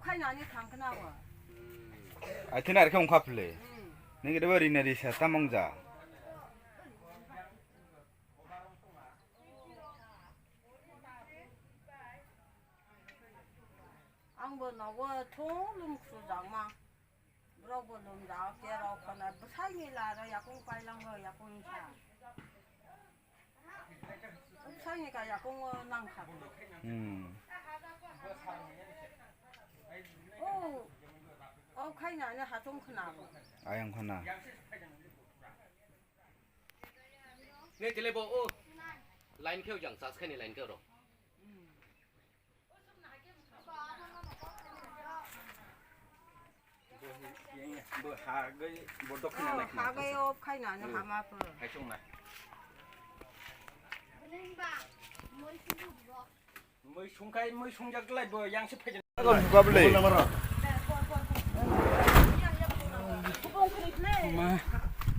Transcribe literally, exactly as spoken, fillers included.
Khainani thangkhna bo. Aithina arkhe ongkha phile. Hmm. Nini debo rina risa tamong ja. Ang bo nogo thung lum khru jangma. Borok bo lum jao ke rok khana bwsai ni la ro yakung pailang ro yakung sa. Bwsai ni ka yakung o nang kha. Hmm. O, o khaina ni hatung khna bo. Ayang khana. Ne tele bo o line kheo jang sas khaini line kheo ro. Bo ha gwi bo dokhina Oh, naikhe ha gwi naikhe. Off khaina ni Hmm. hama pho. Hai sung na. Mui sungkai mui sungjak lai bo yang se phai. Babli. Ma.